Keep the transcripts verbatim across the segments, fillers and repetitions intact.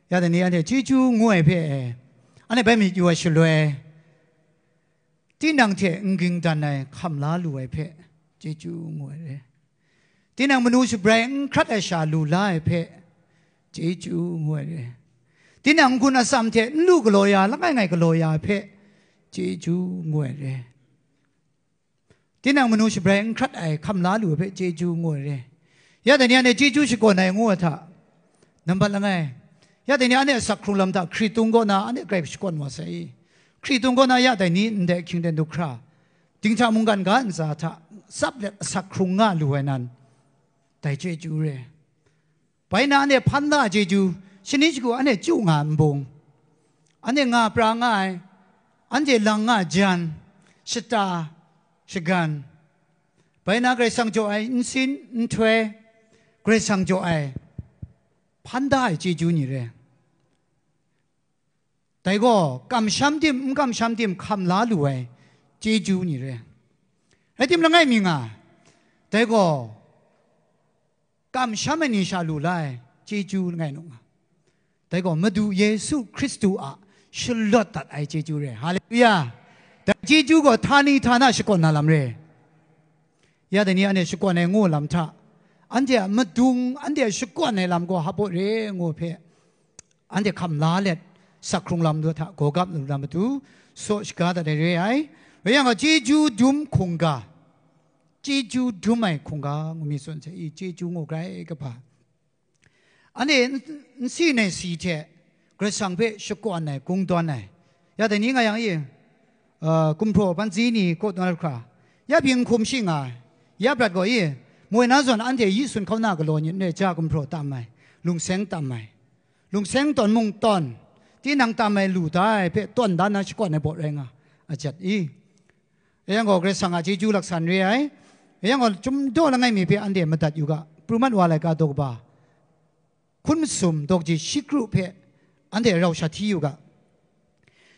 Ya dai ni anhte chyeju ngu ai hpe, anhte bai myit yu ai shaloi, tinang hte n ging dan ai hkam la lu ai hpe chyeju ngu ai re. Tinang manu shabrai n hkrat ai sha lu la ai hpe chyeju ngu ai re. Tinang n-gun atsam hte n lu galaw ya, langai ngai galaw ya ai hpe chyeju ngu ai re. Tinang manu shabrai n hkrat ai hkam la lu ai hpe chyeju ngu ai re. Ya dai ni anhte chyeju shakawn ai ngu ai hta, nambat langai, ya dai ni anhte asak hkrung lam hta hkritung kaw na anhte grai shakawn wa sai i? Hkritung kaw na ya dai ni ndai ahkying ten du hkra, dinghta mungkan ga ntsa hta tsap let asak hkrung nga lu ai nan, dai chyeju re. Bai na anhte hpan da ai chyeju, shani shagu anhte chyu nga ai nbung, anhte nga pra nga ai, anhte lang nga ai jan, shata, shagan, bai na Karai Kasang jaw ai nsin nhtoi, Karai Kasang jaw ai hpan da ai chyeju ni re. Dai gaw kamsham tim n kamsham tim hkam la lu ai chyeju ni re. Rai tim langai mi nga, dai gaw kamsham ai ni sha lu la ai chyeju langai nu nga. Dai gaw Madu Yesu Hkristu a shalawt dat ai chyeju re. Haleluya! Dai chyeju gaw htani htana shakawn na lam re. Ya dai ni anhte shakawn ai ngu lam hta, anhte a madung, anhte a shakawn ai lam gaw hpaw re ngu hpe, anhte hkam la let, sak hkrung lam du hta gawgap lu na matu, saw shaga dat ai re ai. Rai yang gaw, chyeju dum hkungga, chyeju dum ai hkungga ngu mi tsun hte i, chyeju ngu grai kaba. Anhte n-, n si nai si hte Karai Kasang hpe shakawn ai, kungdawn ai. Ya dai ni nga yang i, a, gumhpraw banzi ni kaw na hkra, ya byin hkum shi nga ai, ya brat gaw i, moi na zawn anhte yi sun hkauna galaw ni n rai ja gumhpraw tam ai, lungseng tam ai, lungseng tawn mung tawn, tinang tam ai lu da ai hpe tawn dan na shakawn ai baw rai nga, a jat i. Rai yang gaw, Karai Kasang a chyeju laksan re ai. Rai yang gaw, chyum daw langai mi hpe anhte madat yu ga, pru mat wa laika daw kaba, hkun masum dawk ji shi kru hpe anhte rau sha hti yu ga.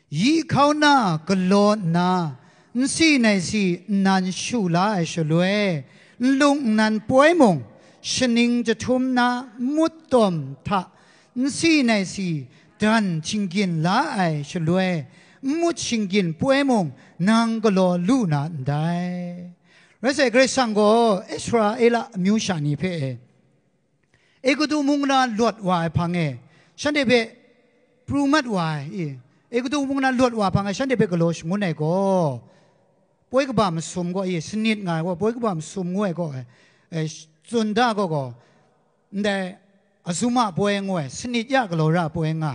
Yi hkauna galaw nna, n si nai si nnan shu la ai shaloi, nlung nnan poi mung, shaning jahtum na nmut tawm hta n si nai si dan shinggyin la ai shaloi, nmut shinggyin poi mung nang galaw lu na ndai. Rai sai, Karai Kasang gaw Israela amyu sha ni hpe e, Egutu mung na lawt wa ai hpang e shanhte hpe pru mat wa ai i, Egutu mung na lawt wa ai hpang e shanhte hpe galaw shangun ai gaw, poi kaba masum gaw i, sanit nga ai gaw, poi kaba masum ngu ai gaw, e, tsun da gaw gaw, ndai azuma poi ngu ai, sanit ya galaw ra ai poi nga,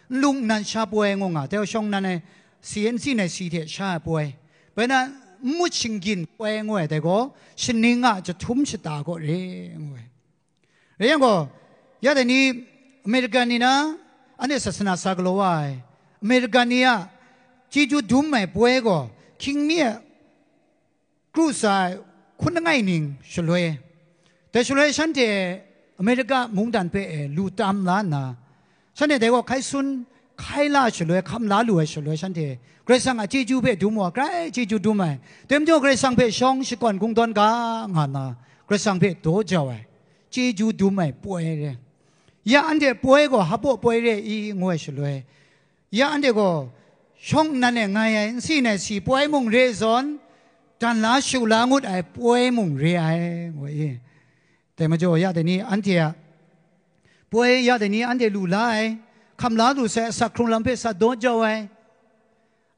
nlung nnan sha poi ngu nga, dai gaw shawng nnan ai si, n si nai si hte sha ai poi, bai na nmut shinggyin poi ngu ai, dai gaw shaning a jahtum shata gaw re ngu ai. Rai yang gaw, ya dai ni, American ni na, anhte sasana sa galaw wa ai, American ni a chyeju dum ai poi gaw, hkying mi a kru tsa ai hkun langai ning shaloi, dai shaloi shanhte America mungdan hpe e lu tam la nna, shanhte dai gaw hkai sun hkai la shaloi, hkam la lu ai shaloi, shanhte Karai Kasang a chyeju hpe dum wa, grai chyeju dum ai. Dai majaw, Karai Kasang hpe shawng shakawn kungdawn ga nga nna, Karai Kasang hpe daw jau ai, chyeju dum ai poi re. Ya anhte poi gaw hpaw poi re i ngu ai shaloi, ya anhte gaw shawng nnan e ngai ai n si nai si poi mung re zawn, dan la shu la ngut ai poi mung re ai, ngu i. Dai majaw, ya dai ni anhte a poi, ya dai ni anhte lu la ai, hkam la lu sai asak hkrung lam hpe sa daw jau ai,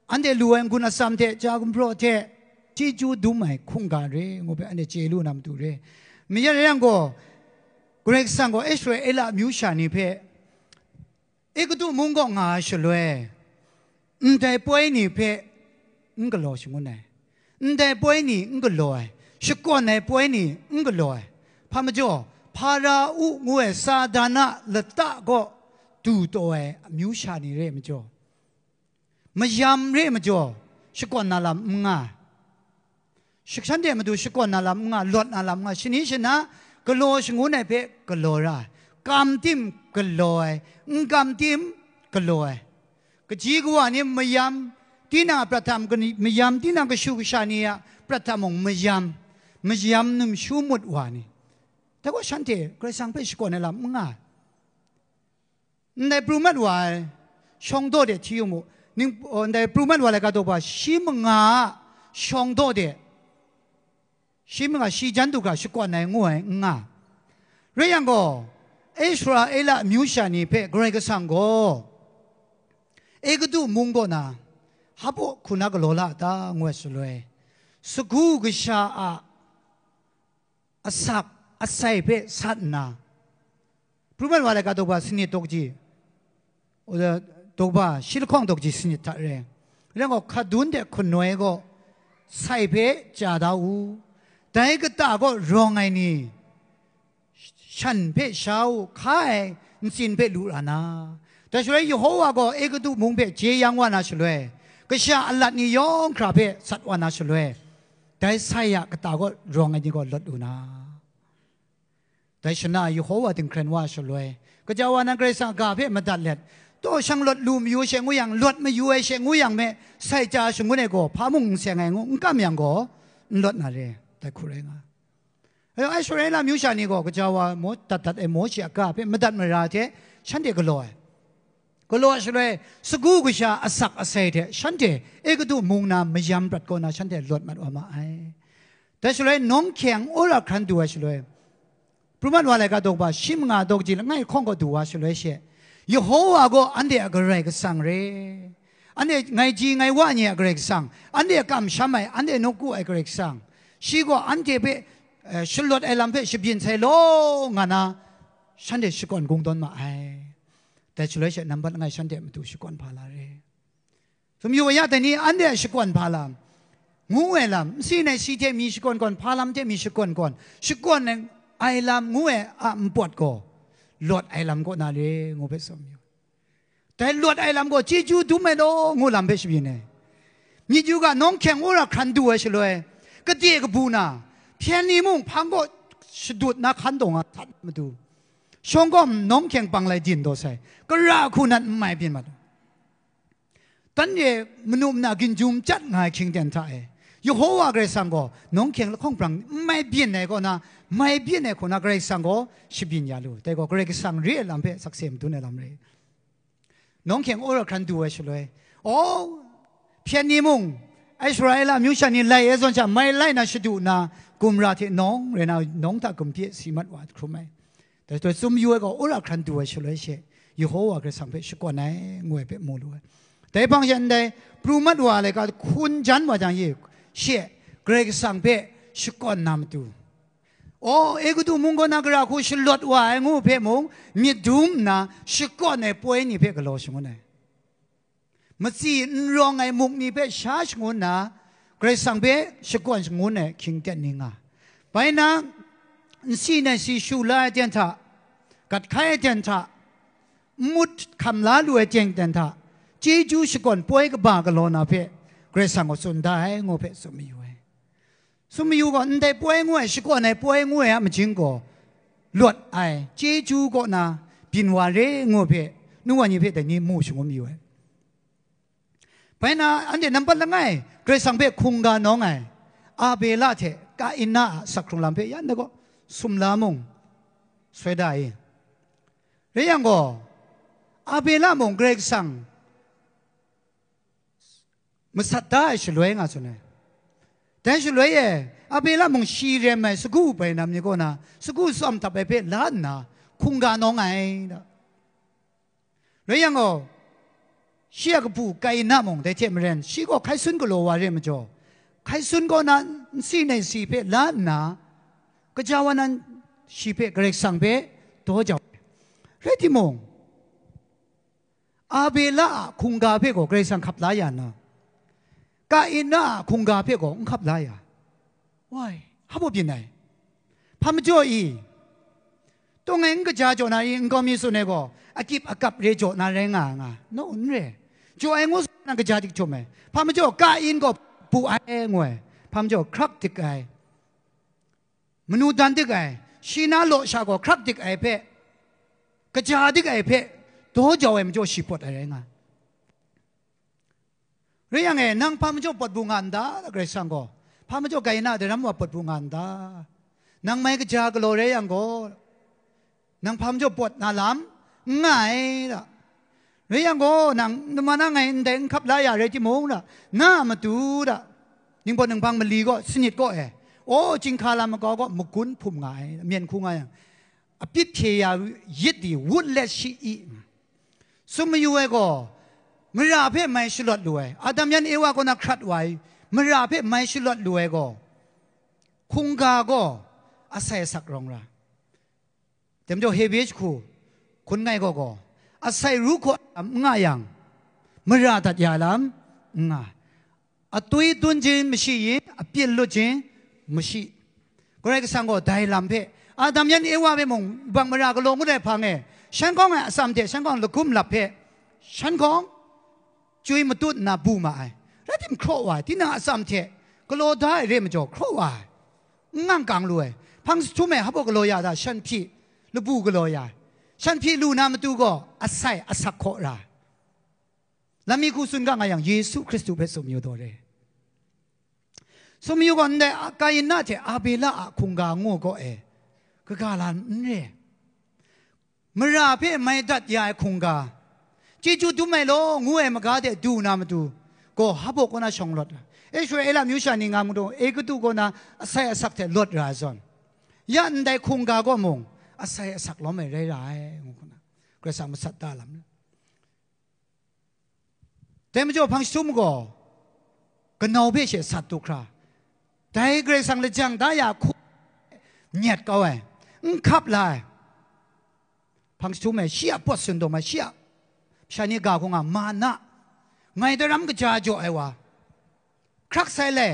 anhte lu ai n-gun atsam hte, ja gumhpraw hte, chyeju dum ai hkungga re, ngu hpe anhte chye lu na matu re. Mayat rai yang gaw, Karai Kasang gaw Israela amyu sha ni hpe, Egutu mung kaw nga ai shaloi, ndai poi ni hpe n galaw shangun ai, ndai poi ni n galaw ai, shakawn ai poi ni n galaw ai, hpa majaw, Hpara-u ngu ai Satan a lata kaw du taw ai amyu sha ni re ai majaw, mayam re ai majaw, shakawn na lam n nga ai. Shanhte matu shakawn na lam n nga, lawt na lam n nga, shani shana galaw shangun ai hpe galaw ra ai, kam tim galaw ai, n kam tim galaw ai. Kaji kawa ni mayam, tinang a prat hta mayam, tinang kashu kasha ni a prat hta mung mayam, mayam numshu mut wa ni, dai gaw shanhte Karai Kasang hpe shakawn ai lam n nga ai. Ndai pru mat wa ai shawng daw de hti yu mu. Ning, ndai pru mat wa ai laika daw ba shi manga a shawng daw de, shi manga shi jan du hkra shakawn ai ngu ai n nga. Rai yang gaw, Israela amyu sha ni hpe Karai Kasang gaw Egutu mung kaw na, Hpaw hku na galaw la a ta? Ngu ai shaloi, sagu kasha a asak asai hpe sat nna, pru mat wa ai laika daw ba sanit dawk ji, daw ba shi lahkawng dawk ji sanit hta re, rai gaw, hkadun de hkunoi gaw sai hpe chya da u. Dai kata kaw rawng ai ni, shan hpe sha u, hka ai ntsin hpe lu ra na. Dai shaloi Yehova gaw Egutu mung hpe jeyang wa na shaloi, kasha alat ni yawng hkra hpe sat wa na shaloi, dai sai a kata kaw rawng ai ni gaw lawt lu na. Dai shana Yehova dinghkren wa shaloi, kaja wa nan Karai Kasang a ga hpe madat let, taw shang lawt lu mayu she ngu yang, lawt mayu ai she ngu yang me, sai chya shangun e gaw hpa mung n seng ai ngu n kam yang gaw, n lawt na re, dai hku rai nga. Israela amyu sha ni gaw kaja wa maw, dat dat ai Mawshe a ga hpe madat mara hte shanhte galaw ai. Galaw ai shaloi, sagu kasha asak asai hte shanhte Egutu mung na mayam prat kaw na shanhte lawt mat wa ma ai. Dai shaloi, nawng hkyeng wora hkran du ai shaloi, pru mat wa ai laika daw ba shi manga dawk ji langai hkawng gaw du wa shaloi she, Yehova gaw anhte a Karai Kasang re, anhte ngai ji ngai wa ni a Karai Kasang, anhte kamsham ai, anhte nawku ai Karai Kasang, shi gaw anhte hpe, eh, shalawt ai lam hpe shabyin sai law, nga na, shanhte shakawn kungdawn ma ai. Dai shaloi she nambat langai shanhte a matu shakawn hpa la re. Sumyu wa ya dai ni, anhte a shakawn hpa lam, ngu ai lam, nsi nai si hte mi shakawn kawn, hpa lam hte mi shakawn kawn, shakawn ai lam ngu ai a npawt gaw, lawt ai lam kaw na re, ngu hpe tsun mayu. Dai lawt ai lam gaw chyeju dum ai law, ngu lam hpe shabyin ai. Myit yu ga, nawng hkyeng wora hkran du ai shaloi, kade kabu na, hpyen ni mung hpang kaw shadut na hkan taw nga sat matu, shawng kawm nawng hkyeng pang lai din taw sai, kara hku nan n mai byin mat. Dan e manu mana ginjum chyat nga ai hkying ten hta e, Yehova Karai Kasang gaw nawng hkyeng lahkawng brang n mai byin ai kaw na, mai byin ai hku na Karai Kasang gaw shabyin ya lu. Dai gaw Karai Kasang re ai lam hpe sakse madun ai lam re. Nawng hkyeng wora hkran du ai shaloi, aw, hpyen ni mung, Israela amyu sha ni lai e zawn sha, mai lai na shadu nna, gumra hte nawng rai na, nawng hta gumhpye si mat wa hkrum ai. Dai hte tsun yu ai gaw, wora hkran du ai shaloi she, Yehova Karai Kasang hpe shakawn ai, ngu ai hpe mu lu ai. Dai hpang sha ndai, pru mat wa ai laika hkun jan wa jang ye, she, Karai Kasang hpe shakawn na matu, aw, Egutu mung kaw na gara hku shalawt wa ai ngu hpe mung, myit dum nna shakawn ai poi ni hpe galaw shangun ai. Matsi n rawng ai muk ni hpe sha shangun nna, Karai Kasang hpe shakawn shangun ai hkying ten ni nga. Bai na, nsi nai si shu la ai ten hta, gat hkai ai ten hta, nmut hkam la lu ai ten hta, chyeju shakawn poi kaba galaw na hpe Karai Kasang gaw tsun da ai, ngu hpe tsun mayu ai. Tsun mayu gaw, ndai poi ngu ai, shakawn ai poi ngu ai a majing gaw, lawt ai, chyeju kaw na byin wa re, ngu hpe, nu wa ni hpe dai ni mu shangun mayu ai. Bai na, anhte nampat langai, Karai Kasang hpe hkungga nawng ai, Abela hte Kaina a asak hkrung lam hpe yan da gaw, sumla mung, soi da i? Rai yang gaw, Abela mung Karai Kasang masat da ai shaloi nga tsun ai. Dai shaloi e, Abela mung shi rem ai sagu bai nam ni kaw na, sagu tsawm htap ai hpe la nna, hkungga nawng ai. Rai yang gaw, shi a kabu Kaina mung dai hte maren, shi gaw hkai sun galaw wa re ai majaw, hkai sun kaw na nsi nai si hpe la nna, kaja wa nan shi hpe Karai Kasang hpe daw jau ai. Rai timung, Abela a hkungga hpe gaw Karai Kasang hkap la ya na, Kaina a hkungga hpe gaw n hkap la ya. Wai, hpa byin ai? Hpa majaw i? Tawng ai n kaja jaw na i? Nkau mi tsun ai gaw, akyip akap re jaw na rai nga ai nga? No, n re. Jaw ai ngu sa na kaja dik htum ai. Hpa majaw Kain gaw bu ai ngu ai. Hpa majaw hkrak dik ai. Manu dan dik ai, shi na law sha gaw hkrak dik ai hpe, kaja dik ai hpe, daw jau ai majaw shi pawt ai rai nga. Rai yang e, nang hpa majaw pawt bu nga n da, Karai Kasang gaw? Hpa majaw Kaina a daram wa pawt bu nga n da? Nang mai kaja galaw rai yang gaw, nang hpa majaw pawt na lam, N nga ai da. Rai yang gaw, nang, nma na ngai ndai n hkap la ya rai timung da, na a matu da, ningpawt ninghpang mali gaw, sanit gaw e, aw, chyinghka lam makau gaw, magun hpum nga ai, myen hku nga yang, a pyit hpye ya yit di, wut let shi i. Tsun mayu ai gaw, mara hpe mai shalawt lu ai, Adam yan Ewa kaw na hkrat wa ai, mara hpe mai shalawt lu ai gaw, hkungga gaw asai asak rawng ra. Dai majaw Hebre jahku hkun ngai gaw gaw, asai ru hkaw n nga yang, mara dat ya lam n nga. Atwi tun jin mashi yin, apyin lut jin mashi. Karai Kasang gaw dai lam hpe, Adam yan Ewa hpe mung bang mara galaw ngut ai hpang e, shan hkawng ai atsam hte shan hkawng lagum lap hpe, shan hkawng chyoi matut nna bu ma ai. Rai tim hkraw wa ai, tinang atsam hte galaw da ai re ai majaw hkraw wa ai. N ngang kang lu ai. Hpang jahtum e hpa galaw ya da, shan hpyi labu galaw ya ai. Shan hpyi lu na matu gaw asai asak hkaw ra ai. Lam mi hku tsun ga nga yang, Yesu Hkristu hpe tsun mayu taw re. Tsun mayu gaw, ndai Kaina hte Abela a hkungga ngu gaw e, kaga la n re. Mara hpe mai dat ya ai hkungga, chyeju dum ai law, ngu ai maga de du na matu gaw, hpa kaw na shawng lawt ra. Israela amyu sha ni nga mung dawng, Egutu kaw na asai asak hte lawt ra ai zawn, ya ndai hkungga gaw mung asai asak lawm ai rai ra ai, ngu hku na Karai Kasang masat da lam. Dai majaw hpang jahtum gaw, kanau hpe she sat du hkra, dai Karai Kasang lajang da ya hku nyet kau ai, n hkap la ai. Hpang jahtum e shi a pawt sindawm ai, shi a masha ni ga hkung a mana, ngai daram kaja jaw ai wa, hkrak sai le.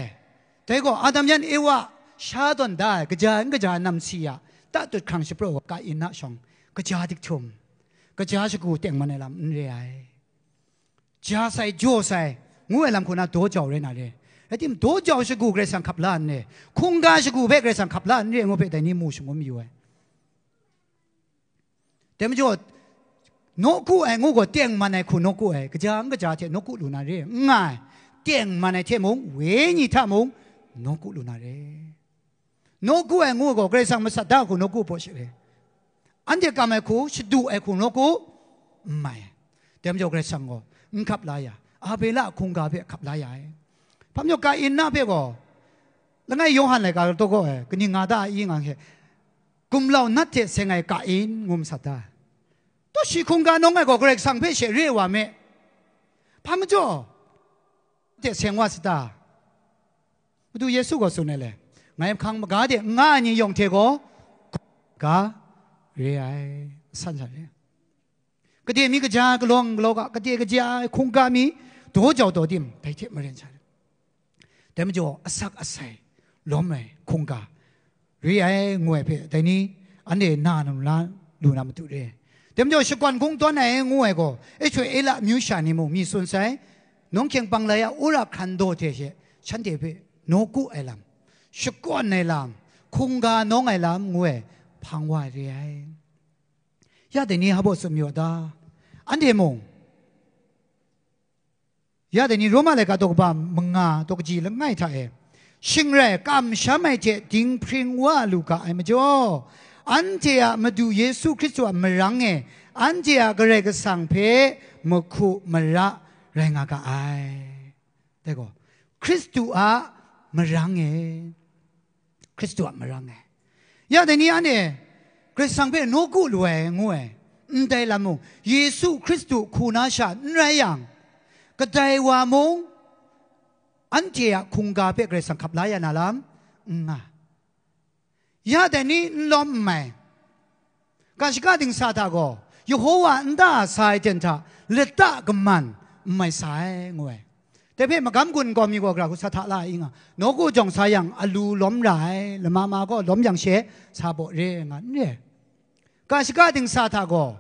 Dai gaw Adam yan Ewa sha tawn da ai, kaja n kaja namsi a tatut hkrang shapraw wa Kaina shawng, kaja dik htum, kaja shagu tengman ai lam n re ai. Ja sai, jaw sai, ngu ai lam hku na daw jau rai na re. Rai tim, daw jau shagu Karai Kasang hkap la n re, hkungga shagu hpe Karai Kasang hkap la n re, ngu hpe dai ni mu shangun mayu ai. Dai majaw, nawku ai ngu gaw, tengman ai hku nawku ai, kaja n kaja hte nawku lu na re, n nga ai, tengman ai hte mung, wenyi hta mung, nawku lu na re. Nawku ai ngu gaw, Karai Kasang masat da hku nawku hpaw she re. Anhte kam ai hku, shadu ai hku nawku, n mai. Dai majaw Karai Kasang gaw n hkap la ya, Abela a hkungga hpe hkap la ya ai. Hpa majaw Kaina hpe gaw, langai Yawhan laika taw gaw ai, kaning nga da a i nga hte, gumlau nat hte seng ai Kain ngu masat da. Taw shi hkungga nawng ai gaw Karai Kasang hpe she re wa me. Hpa majaw hte seng wa sata? Madu Yesu gaw tsun ai le, ngai hpang maga de n nga ai ni yawng hte gaw, ga re ai, san san re. Kade mi kaja galawng galaw ga, kade kaja ai hkungga mi daw jau daw tim, dai hte maren sha. Dai majaw asak asai lawm ai hkungga re ai, ngu ai hpe, dai ni anhte na na lu na, lu na matu re. Dai majaw shakawn hkungdawn ai ngu ai gaw, Israela amyu sha ni mung mi tsun sai, nawng hkyeng pang lai a wora hkran daw hte she shanhte hpe nawku ai lam, shakawn ai lam, hkungga nawng ai lam ngu ai hpang wa re ai. Ya dai ni hpa baw tsun mayu a ta? Anhte mung, ya dai ni Roma laika daw kaba manga daw kaji langai hta e, shing rai kamsham ai hte dinghpring wa lu ga ai majaw, anhte a Madu Yesu Hkristu a marang e, anhte a Karai Kasang hpe mahku mara rai nga ga ai. Dai gaw, Hkristu a marang e, Hkristu a marang e. Ya dai ni anhte Karai Kasang hpe nawku lu ai ngu ai, ndai lam mung, Yesu Hkristu hku na sha n rai yang, kadai wa mung anhte a hkungga hpe Karai Kasang hkap la ya na lam n nga. Ya dai ni n lawm n mai. Ga shaka dingsa hta gaw, Yehowa nta a sa ai ten hta lata kaman n mai sa ai, ngu ai. Dai hpe magam gun nkau mi gaw gara hku sa hta la ai nga, nawku jawng sa yang alu lawm ra ai, lama ma gaw lawm yang she sa baw re ai nga n re. Ga shaka dingsa hta gaw,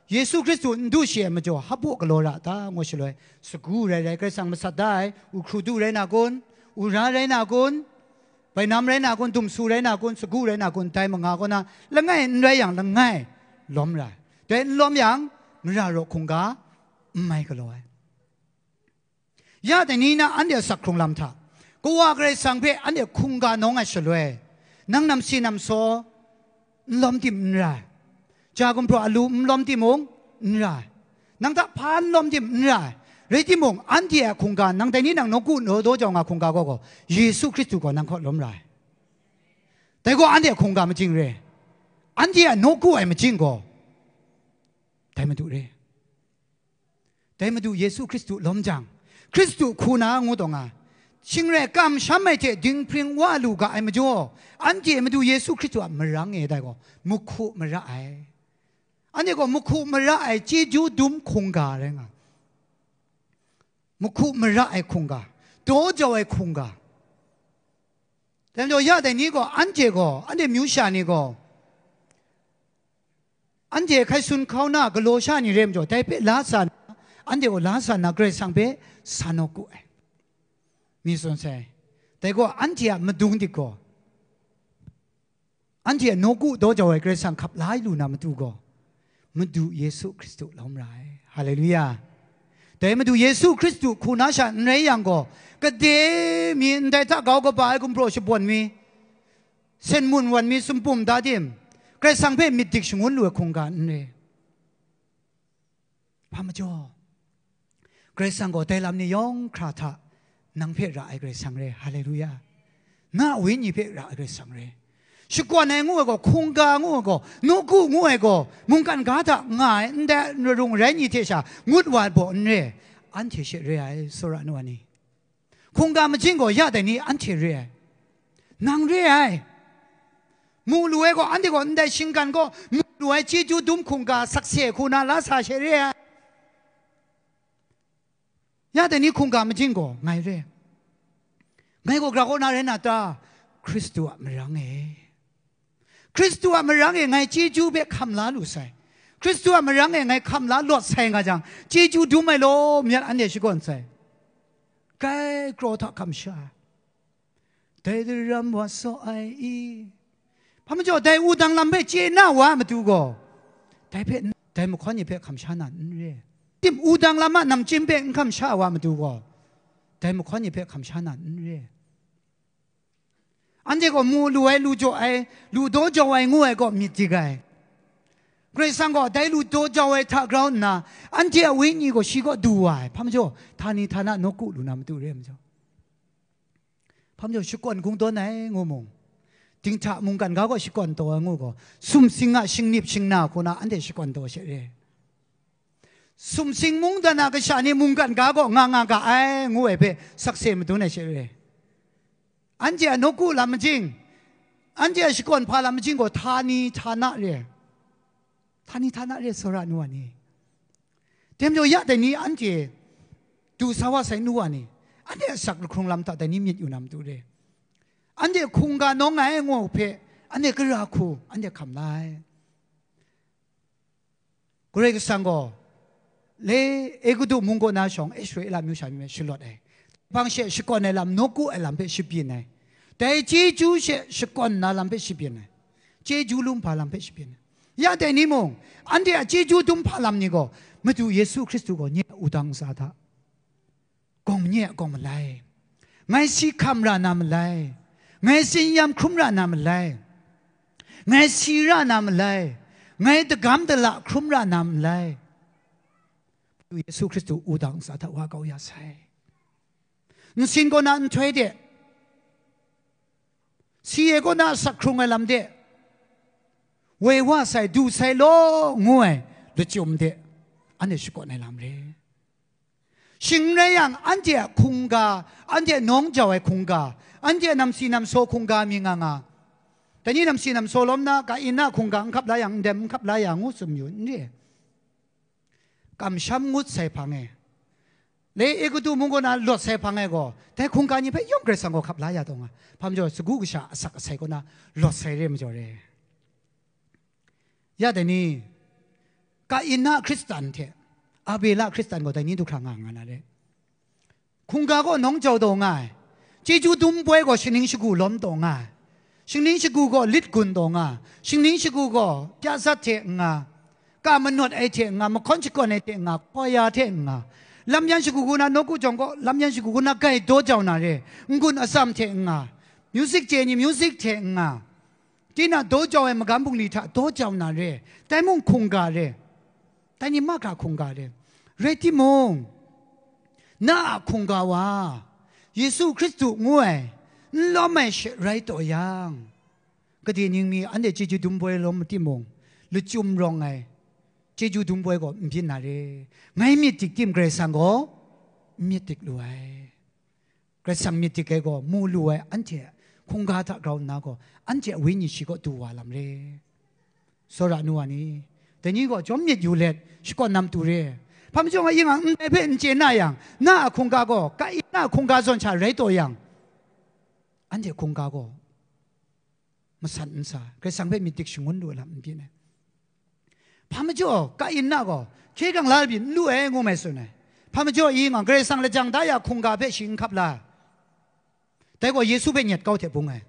Yesu Hkristu n du shi ai majaw, hpa baw galaw ra ta, ngu shaloi, sagu rai rai, Karai Kasang masat da ai, u hkru du rai na kun, u ra rai na kun, bainam rai na kun, dumsu rai na kun, sagu rai na kun, dai manga kaw na, langai n rai yang, langai lawm ra ai. Dai n lawm yang, mara raw hkungga n mai galaw ai. Ya dai ni na anhte a sak hkrung lam hta, Kawa Karai Kasang hpe anhte hkungga nawng ai shaloi, nang namsi namsaw n lawm tim n rai. Ja gumhpraw alu n lawm timung, n ra ai. Nang hta hpa n lawm tim, n ra ai. Rai timung, anhte a hkungga, nang dai ni nang nawku naw daw jau nga hkungga gaw, gaw, Yesu Hkristu gaw nang kaw lawm ra ai. Dai gaw anhte a hkungga majing re. Anhte a nawku ai majing gaw, dai Madu re. Dai Madu Yesu Hkristu lawm jang, Hkristu hku na ngu taw nga, shing rai kamsham ai hte dinghpring wa lu ga ai majaw, anhte Madu Yesu Hkristu a marang e dai gaw, mahku mara ai. Anhte gaw mahku mara ai chyeju dum hkungga rai nga. Mahku mara ai hkungga, daw jau ai hkungga. Dai majaw ya dai ni gaw, anhte gaw, anhte myu sha ni gaw, anhte hkai sun hkau na galaw sha ni re majaw, dai hpe la sa nna, anhte gaw la sa nna, Karai Kasang hpe sa nawku ai. Mi tsun sai. Dai gaw, anhte a madung dik gaw, anhte a nawku daw jau ai Karai Kasang hkap la lu na matu gaw, Madu Yesu Hkristu lawm ra ai. Haleluya! Dai Madu Yesu Hkristu hku na sha n rai yang gaw, gade mi ndai hta grau kaba ai gumhpraw shabawn mi, sen mun wan mi sumpum da tim, Karai Kasang hpe myit dik shangun lu ai hkungga n re. Hpa majaw, Karai Kasang gaw dai lam ni yawng hkra hta nang hpe ra ai Karai Kasang re. Haleluya! Na a Wenyi hpe ra ai Karai Kasang re. Shakawn ai ngu ai gaw, hkungga ngu ai gaw, nawku ngu ai gaw, mungkan ga hta nga ai ndai rarung rai ni hte sha ngut wa ai baw n re, anhte she re ai, tsawra nu wa ni. Hkungga majing gaw ya dai ni anhte re ai. Nang re ai. Mu lu ai gaw, anhte gaw ndai shinggan gaw mu lu ai chyeju dum hkungga sakse hku na la sa she re ai. Ya dai ni hkungga majing gaw ngai re. Ngai gaw grau kaw na rai na ta? Hkristu a marang e. Hkristu a marang e ngai chyeju hpe hkam la lu sai. Hkristu a marang e ngai hkam la lawt sai nga jang, chyeju dum ai law myat anhte shakawn sai. Kai kraw hta hkam sha, dai daram wa saw ai i? Hpa majaw, dai wudang lam hpe chye na wa matu gaw, dai hpe, dai mahkawn ni hpe hkam sha na n re. Tim wudang lam a namchyim hpe n hkam sha wa matu gaw, dai mahkawn ni hpe hkam sha na n re. Anhte gaw mu lu ai, lu jaw ai, lu daw jau ai ngu ai gaw myit dik ai. Karai Kasang gaw dai lu daw jau ai hta grau nna, anhte a wenyi gaw shi kaw du wa ai. Hpa majaw, htani htana nawku lu na matu re ai majaw. Hpa majaw, shakawn kungdawn ai ngu mung, dinghta mungkan ga gaw shakawn taw ai ngu gaw, sumsing a shingnip shingna hku na anhte shakawn taw she re. Sumsing mungdan a kasha ni mungkan ga gaw nga nga ga ai ngu ai hpe sakse madun ai she re. Anhte a nawku lam majing, anhte a shakawn hpa lam majing gaw htani htana re ai. Htani htana re ai, tsawra nu wa ni. Dai majaw ya dai ni anhte du sa wa sai nu wa ni, anhte a asak lahkrung lam hta dai ni myit yu na matu re. Anhte hkungga nawng ai ngu hpe, anhte gara hku, anhte hkam la ai. Karai Kasang gaw, le Egutu mung kaw na shawng Israela amyu sha mi hpe shalawt ai. Hpang she shakawn ai lam, nawku ai lam hpe shabyin ai. Dai chyeju she shakawn na lam hpe shabyin ai. Chyeju lum hpa lam hpe shabyin ai. Ya dai ni mung, anhte a chyeju dum hpa lam ni gaw, Madu Yesu Hkristu gaw nye a wudang ntsa hta, gawng nye a gawng malai, ngai si hkam ra na malai, ngai tsin-yam hkrum ra na malai, ngai si ra na malai, ngai dagam dala hkrum ra na malai. Yesu Hkristu wudang ntsa hta wa kau ya sai. Nsin kaw na nhtoi de, si e kaw na asak hkrung ai lam de, woi wa sai, du sai law ngu ai lachyum de, anhte shakawn ai lam re. Shing rai yang, anhte a hkungga, anhte nawng jau ai hkungga, anhte a namsi namsaw hkungga mi nga nga. Dai ni namsi namsaw lawm na, Kain a hkungga n hkap la yang, ndem n hkap la ya ngu tsun yu n re. Kamsham ngut sai hpang e, le Egutu mung kaw na lawt sai hpang e gaw, dai hkungga ni hpe yawng Karai Kasang gaw hkap la ya taw nga. Hpa majaw, sagu kasha asak asai kaw na lawt sai re majaw re. Ya dai ni, Kain a Hkristan hte Abela Hkristan gaw dai ni du hkra nga nga na re. Hkungga gaw nawng jau taw nga ai. Chyeju dum poi gaw shaning shagu lawm taw nga ai. Shaning shagu gaw lit gun taw nga ai. Shaning shagu gaw pya sat hte n nga, ka manawt ai hte n nga, mahkawn shakawn ai hte n nga, hkawya hte n nga, lam yan shagu hku na nawku jawng gaw, lam yan shagu hku na gai daw jau na re, n-gun atsam hte n nga, music chye ni music hte n nga, Tinang daw jau ai magam bungli hta daw jau na re, dai mung hkungga re, dai ni mahkra hkungga re. Rai timung, na a hkungga wa, Yesu Hkristu ngu ai, n lawm ai she rai taw yang, gade ning mi anhte chyeju dum poi lawm timung, lachyum rawng ai chyeju dum poi gaw n byin na re. Ngai myit dik tim Karai Kasang gaw n myit dik lu ai. Karai Kasang myit dik ai gaw mu lu ai anhte hkungga hta grau nna gaw, anhte a wenyi shi kaw du wa lam re. Tsawra nu wa ni, dai ni gaw chyawm myit yu let shakawn na matu re. Hpa majaw nga, ing ang ndai hpe n chye na yang, na a hkungga gaw Kain na a hkungga zawn sha rai taw yang, anhte hkungga gaw masan n sa, Karai Kasang hpe myit dik shangun lu ai lam n byin ai. Hpa majaw Kain na gaw hkye hkrang la ai byin n lu ai, ngu mai tsun ai. Hpa majaw ing ang Karai Kasang lajang da ya hkungga hpe shi n hkap la, dai gaw Yesu hpe nyet kau hte bung ai.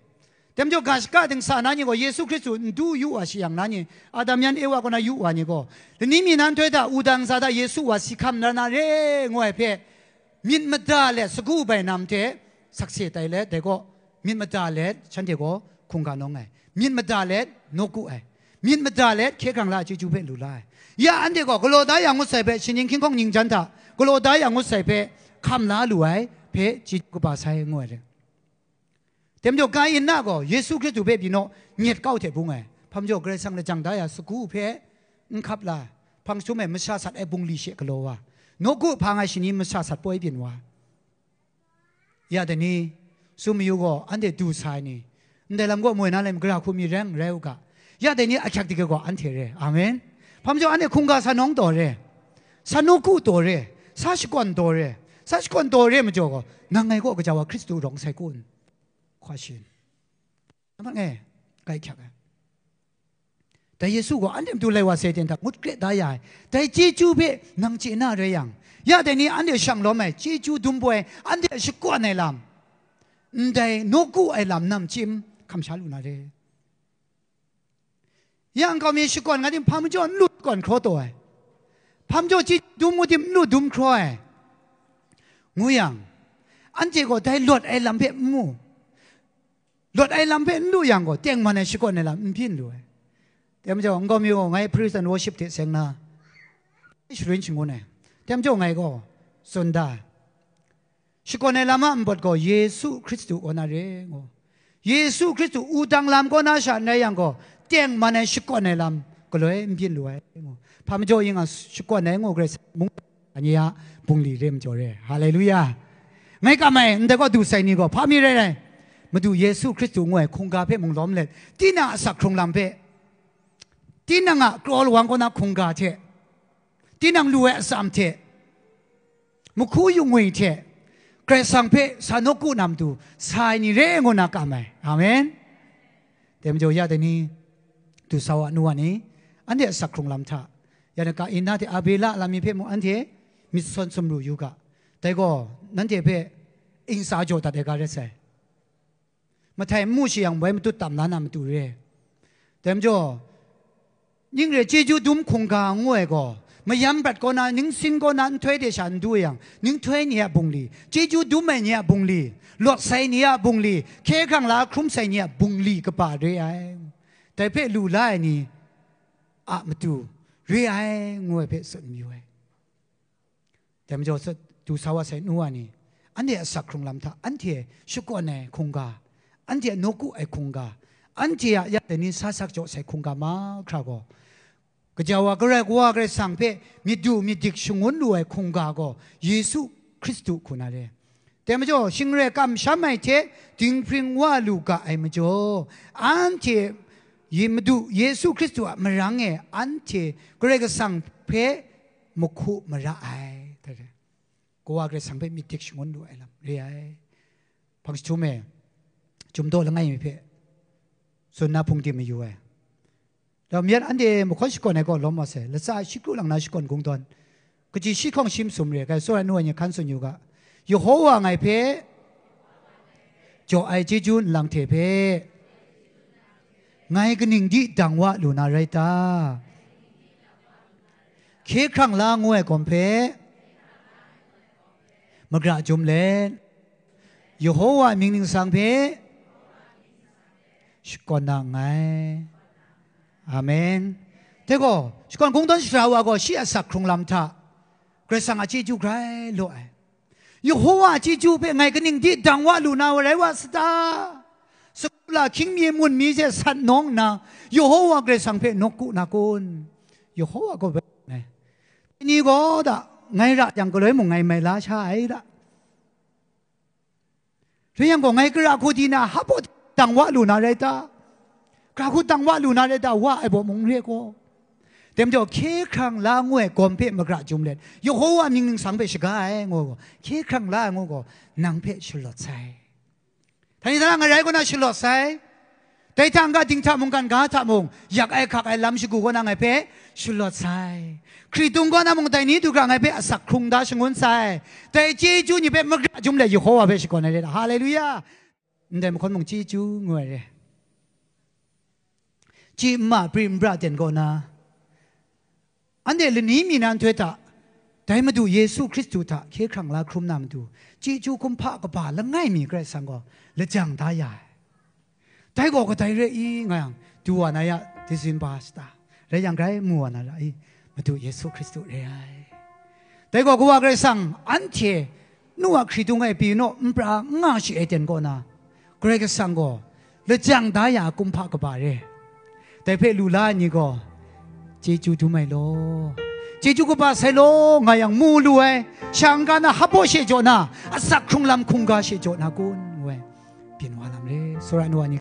Dai majaw ga shaka dingsa na ni gaw Yesu Hkristu n du yu wa shi yang, na ni Adam yan Ewa kaw na yu wa ni gaw, lani mi nan htoi hta wudang sa hta Yesu wa si hkam na na re, ngu ai hpe myit mada let sagu bai nam hte sakse tai let, dai gaw myit mada let shanhte gaw hkungga nawng ai, myit mada let nawku ai, myit mada let hkye hkrang la ai chyeju hpe lu la ai. Ya anhte gaw galaw da ya ngut sai hpe, shaning hkying hkawng ning jan hta galaw da ya ngut sai hpe hkam la lu ai hpe chyeju kaba sai, ngu ai re. Dai majaw Kain na gaw Yesu Hkristu hpe pyi naw nyet kau hte bung ai. Hpa majaw Karai Kasang lajang da ya sagu hpe n hkap la, hpang jahtum e masha sat ai bungli she galaw wa, nawku hpa nga shani masha sat poi byin wa. Ya dai ni, tsun mayu gaw, anhte du sa ai ni, ndai lam gaw moi na lam gara hku mi rai n rai u ga, ya dai ni ahkyak dik ai gaw anhte re. Amen. Hpa majaw anhte hkungga sa nawng taw re, sa nawku taw re, sa shakawn taw re, sa shakawn taw re majaw gaw, nang ngai gaw gaja wa Hkristu rawng sai kun? Hkwa shin. Namang e, kai hkyak ai. Dai Yesu gaw anhte matu lai wa sai ten hta ngut kre da ya ai. Dai chyeju hpe nang chye na rai yang, ya dai ni anhte shang lawm ai, chyeju dum poi ai, anhte a shakawn ai lam, ndai nawku ai lam namchyim hkam sha lu na re. Ya nkau mi shakawn nga tim, hpa majaw n lu shakawn hkraw taw ai, hpa majaw chyeju dum ngu tim n lu dum hkraw ai, ngu yang, anhte gaw dai lawt ai lam hpe n mu. Lawt ai lam hpe n lu yang gaw, tengman ai shakawn ai lam n byin lu ai. Dai majaw, nkau mi gaw ngai praise and worship hte seng na sharin shangun ai. Dai majaw, ngai gaw tsun da ai, shakawn ai lam a npawt gaw Yesu Hkristu kaw na re, ngu. Yesu Hkristu wudang lam kaw na sha n rai yang gaw, tengman ai shakawn ai lam galoi n byin lu ai, ngu. Hpa majaw ing a shakawn ai, ngu, Karai Kasang mung ni a bungli re majaw re. Haleluya! Ngai kam ai, ndai gaw du sai ni gaw hpa mi rai rai, Madu Yesu Hkristu ngu ai hkungga hpe mung lawm let, tinang a asak hkrung lam hpe, tinang a kraw lawang kaw na hkungga hte, tinang lu ai atsam hte, mahku yungwi hte, Karai Kasang hpe sa nawku na matu sa ai ni re ngu na kam ai. Amen. Dai majaw, ya dai ni, du sa wa nu wa ni, anhte asak hkrung lam hta, ya na Kain na hte Abela lam mi hpe mung anhte myit sawn sumru yu ga, dai gaw nanhte hpe ingsa jaw dat ai ga ret sai. Mahtai n mu shi yang, woi matut tam la na matu re. Dai majaw, ning re chyeju dum hkungga ngu ai gaw, mayam prat kaw na, ningsin kaw na nhtoi de sha n du yang, ninghtoi ni a bungli, chyeju dum ai ni a bungli, lawt sai ni a bungli, hkye hkrang la hkrum sai ni a bungli kaba re ai. Dai hpe lu la ai ni a matu re ai, ngu ai hpe tsun mayu ai. Dai majaw, sa, du sa wa sai nu wa ni, anhte a asak hkrung lam hta, anhte shakawn ai hkungga, anhte a nawku ai hkungga, anhte a ya dai ni sa sak jaw sai hkungga mahkra gaw, gaja wa Karai, Kawa Karai Kasang hpe myit du myit dik shangun lu ai hkungga gaw Yesu Hkristu hku na re. Dai majaw, shing re kamsham ai hte dinghpring wa lu ga ai majaw, anhte Ye-, Madu Yesu Hkristu a marang e anhte Karai Kasang hpe mahku mara ai. Kawa Karai Kasang hpe myit dik shangun lu ai lam re ai. Hpang jahtum e, Chyum daw langai mi hpe tsun na hpung tim mayu ai. Dau myit anhte mahkawn shakawn ai kaw lawm wa sai, latsa shi kru lang na shakawn kungdawn, kaji shi hkawng shi masum re, kai tsawra nu ai ni hkan tsun yu ga, Yehowa ngai hpe jaw ai chyeju nlang hte hpe ngai kaning di dang wa lu na rai ta? Hkye hkrang la ngu ai gawm hpe magra jum let, Yehowa mying ningsang hpe shakawn na nngai. Amen. Dai gaw, shakawn kungdawn shara wa gaw shi a asak hkrung lam hta Karai Kasang a chyeju grai law ai. Yehova a chyeju hpe ngai kaning di dang wa lu na wa rai wa sa ta? Sagu la hkying mi mun mi hte sat nawng nna, Yehova Karai Kasang hpe nawku na kun? Yehova gaw bai ai. Ni gaw da, ngai ra yang galoi mung ngai mai la sha ai da. Rai yang gaw, ngai kara hku di na hpaw dang wa lu na rai ta? Kara hku dang wa lu na rai ta? Wa ai baw mung n re gaw. Dai majaw, hkye hkrang la ngu ai gawm hpe magara jum let, Yehova mying ningsang hpe shaga ai ngu gaw, hkye hkrang la ai ngu gaw, nang hpe shalawt sai. Dai ni hta na ngai rai kaw na shalawt sai. Dai hta n-ga dinghta mungkan ga hta mung, yak ai hkak ai lam shagu kaw na ngai hpe shalawt sai. Hkritung kaw na mung dai ni du hkra ngai hpe asak hkrung da shangun sai. Dai chyeju ni hpe magara jum let Yehova hpe shakawn ai re. Haleluya! Ndai mahkawn mung chyeju ngu ai re. Chyi n ma, pri n bra ten kaw na, anhte lani mi na nhtoi hta, dai Madu Yesu Hkristu hta hkye hkrang la hkrum na matu, chyeju kumhpa kaba langai mi Karai Kasang gaw lajang da ya ai. Dai gaw kadai re i, nga yang, du wa na ya, Dizinba shata, rai yang grai mu wa na ra i, Madu Yesu Hkristu re ai. Dai gaw Kawa Karai Kasang anhte nu a hkritung e pyi naw, n pra n nga shi e ten kaw na, Karai Kasang gaw lajang da ya kumhpa kaba re. Dai hpe lu la ai ni gaw, chyeju dum ai law, chyeju kaba sai law, nga yang mu lu ai, shang ga na hpaw she jaw na, asak hkrung lam hkungga she jaw na kun, ngu ai, byin wa lam re, sara nu wa ni.